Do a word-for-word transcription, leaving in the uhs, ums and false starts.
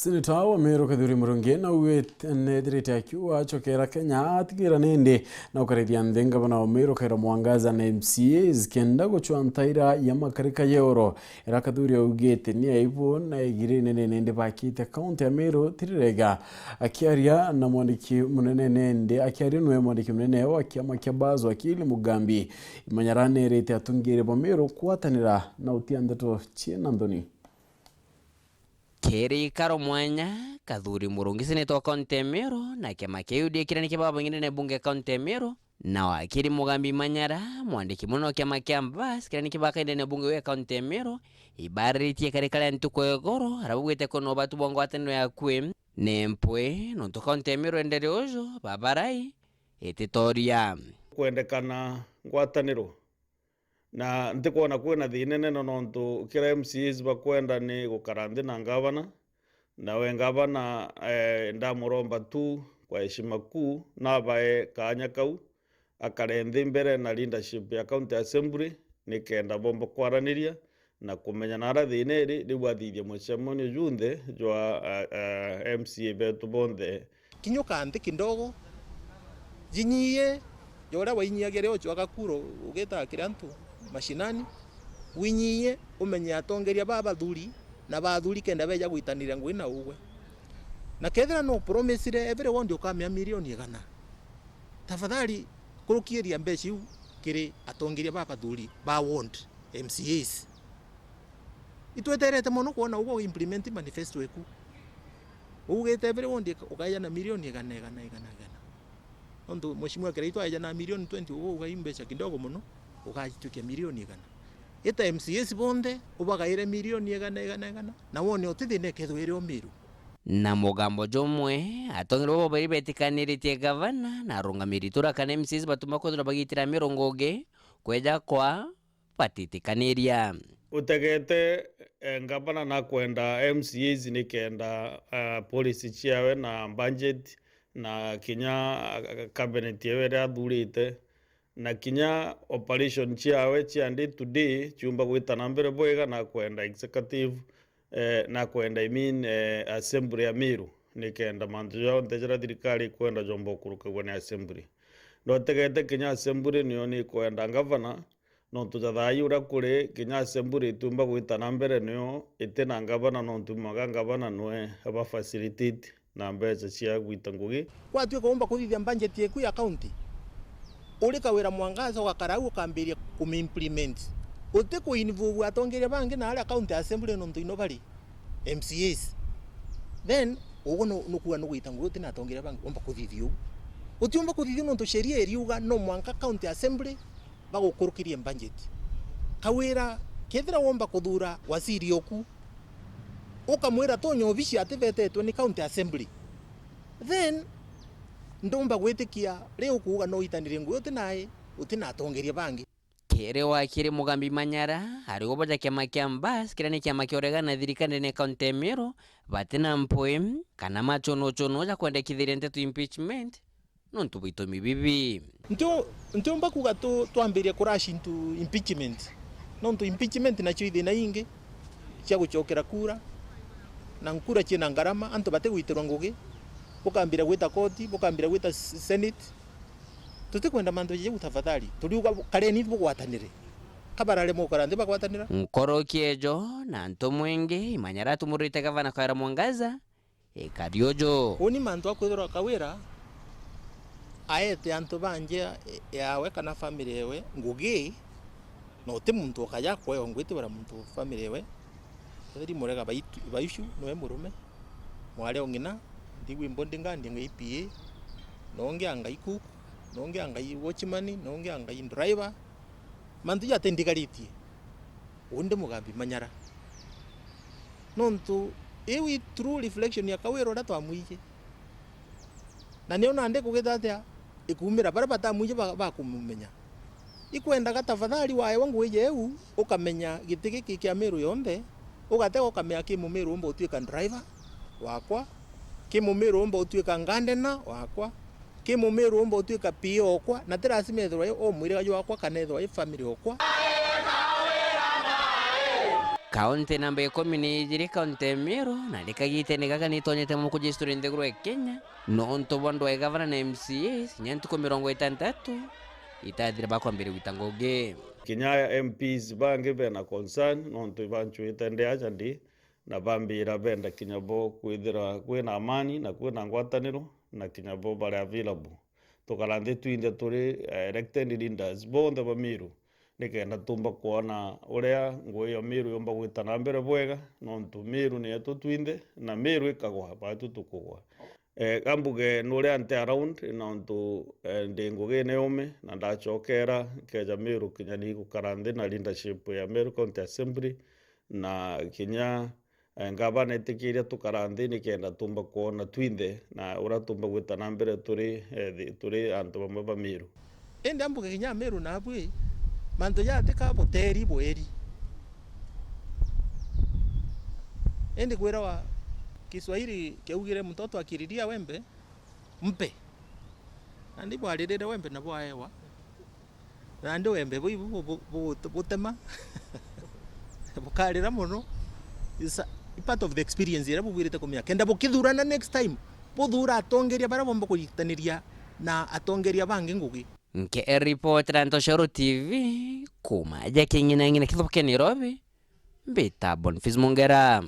Seneta wa Meru Kathuri Murungi naugite nethirite akiuga acokera Kenya atigira nindi na gukarithia nthi ngavana wa Meru Kawira Mwangaza na M C As kenda gucwa ntaira ya makarika ya oro. Era Kathuri augite ni aibu na igiri nene nindi bakite kaunti ya Meru tirirega. Akiaria na mwandiki munene nindi, akiaria nwe mwandiki munene wa kiama kia Bazo Akili Mugambi, Imanyara nerite atungiri ba Meru kwatanira na utia ndeto ciina nthoni. Kiri karo mwanya, Kathuri Murungi, seneta wa kaunti ya Meru, na kiama kia U D A kiria ni kibaba bwingine ne bunge kaunti ya Meru, na wakiri Mugambi Manyara, mwandiki munene wa kiama kia Mbas, kiria ni kibakainde ne bunge ya kaunti ya Meru, ibariritie kari karia ntuku ya igoro, arabugite kwina ubatu bwa ngwataniro ya kwi ne mpwi, nontu kaunti ya Meru endere uju, babarai, ititoria. Kwendekana ngwataniro Na ntikwona kwina thina inene nontu kiria M C As bakwenda ni gukara nthi na ngavana, nawe ngavana, eh, ndamuromba tu kwa heshima kuu nabae kaanya kau akare nthi mbere na leadership ya County Assembly nikenda bomba kwaraniria na kumenya nara thina iri, riu athithia mucemanio junthe jwa, eh, eh, M C A betu bonthe. Kinyuka nthi kidogo, jinyie ja uria wainyiagia riria ucwaga kura ugitaga kiri antu mashinani, winyie umenye atongeria ba bathuri na bathuri kenda beja gwitanira ngugi na ugwe. Na kethira no promisire every ward ukamea milioni igana, tafadhali kurukiria mbeca iu kiri atongeria ba bathuri ba ward, M C As. Itweterete mono kwona ugwe implement manifesto eku. Ugite every ward ukaeja na milioni igana, igana, igana, igana. Nontu mheshimiwa Kiraitu aeja na milioni twenty, ugwe ugai mbeca kidogo mono, ugajitukia milioni igana. Ita M C As bonthe, ubagaire milioni igana, igana, igana, na wone uti thina ikethirwa iri o Meru. Na mugambo jumwe, atongeria baba bairi betikaniritie gavana na arungamiri itura kana M C As batuma kwithirwa bagitira Meru ngugi, kweja kwa batitikaniria. Utegete, eh, ngavana nakwenda M C As nikenda, eh, policy ciawe na budget na kinya, eh, cabinet yawe iria athurite, na kinya operation ciawe cia day to day ciumba gwita na mbere bwega, nakwenda executive, eh, nakwenda, I mean, eh, assembly ya Meru, nikenda mantu jonthe jaria thirikari ikwenda jomba gukurukagua ni assembly. Ndotegete kinya assembly niyo nikwenda ngavana, nontu ja thaa ii uria kuri, kinya assembly itiumba gwita na mbere niyo iti na ngavana, nontu mwaga ngavana nwe aba facilitate na mbeca cia gwita ngugi. Gwatuika umba kuthithia budget yeku ya county, uri Kawira Mwangaza ugakara au ukambiria kumiimplement. Uti kuinvolve atongeria bangi na aria county assembly nontu ino bari M C As. Then, uguo nu-, nukuuga nugwita ngugi uti na atongeria bangi, umba kuthithia uu. Utiumba kuthithia nontu sheria iriuga no mwanka county assembly bagukurukirie budget. Kawira, kethira womba kuthura waziri oku, ukamwira tonye obici ativetetwe ni county assembly, then ndumba gwitikia ri ukuuga no uitanirie ngugi uti nae, uti na atongeria bangi. Kiri wakiri Mugambi Manyara, ari ubo ja kiama kia Mbas, kiria ni kiama kia uregana na thirikari ndene ya kaunti ya Meru, bati na mpwi kana machonochono ja kwendekithiria nteto impeachment, nontu bwa itumi bibi. Ntio-, ntiumba kuuga tu-, twambirie ku rush into impeachment, nontu impeachment nacio i thina ingi cia gucokera kura, na nkura ciina ngarama, antu batigwitirwa ngugi, bukambiria gwita koti, bukambiria gwita s-, senate. Tutikwenda mantu jau tafadhali, turiuga bu-, kareni bugwatanire, kabararemwa gukara nthi bagwatanira. Nkoroki ejo na ntumwa ingi, Imanyara atumurite gavana Kawira Mwangaza, ikari uju. Uni mantu a kwithirwa Kawira aete antu ba nja yawe kana family yawe ngugi, na uti muntu ukaja kweo ngwitibira muntu family yawe. Kethiri murega baitu-, baicu niwe murume, mwari o ng'ina, ndigwi mbo ndingandia ngai P A, na ungi angai cook, na ungi angai watchman, na ungi angai driver. Mantu jau atindigaritie. Uu ndi Mugambi Manyara. Nontu iu i true reflection ya Kawira uria twamwiji. Na nio nandi kugita atia ikuumira baria batamwiji ba-, bakumumenya. Ikwendaga tafadhali waewa ngugi jeu, ukamenya giti giki kia Meru yonthe, ugatega ukamenya ki Mumeru umba utuika driver wakwa, ki Mumeru umba utuika gardener wakwa, ki Mumeru umba utuika P A okwa, na ti lazima ethirwa i o mwiriga jwakwa kana ethirwa i family okwa. Kaunti namba ikumi na ijiri, kaunti ya Meru, na rikagitene gaka nitonyete muku jistori nthiguru ya Kenya, nontu bwa ndwa ya gavana na M C As, kinya ntuku mirongo itantatu itathira bakwambiria gwita ngugi. Kinya M Ps bangi bena concern, nontu ibanchuite ndi aja ndi, na bambira benda kinya bo kwithira kwina amani na kwina ngwataniro, na kinya bo bari available. Tukara nthi twinthe turi, eh, elected leaders bonthe ba Meru, nikenda tumba kwona uria ngugi ya Meru yumba gwita na mbere bwega, nontu Meru ni yetu twinthe, na Meru ikagwa, baetu tukugwa. Eh, kambuge nuria nti around, nontu, eh, ndi ngugine yume, na ndachokera, nkeja Meru kinya ni gukara nthi na leadership ya Meru County Assembly, na kinya, eh, ngavana itikiria tukara nthi nikenda tumba kwona twinthe na uria tumba gwita na mbere turi, eh, thi-, turi antu bamwe ba Meru. Indi ambuge kinya Meru nabwi, mantu jatika buteri bweri. Indi kwirawa Kiswahili kiaugire, "Mtoto akililia wembe, mpe." Nandi bwaririre wembe na bwaewa. Nandi wembe buu bu-, bu-, bu-, bu-, butema, bukarira mono. Is a part of the experience iria bubwirite kumenya. Kenda bukithurana next time, buthuura atongeria baria bomba kunyitaniria na atongeria bangi ngugi. Nkiripotera Ntoshoro T V, kuma ja king'inang'ina kithuke Nairobi, mbita Boniface Mungera.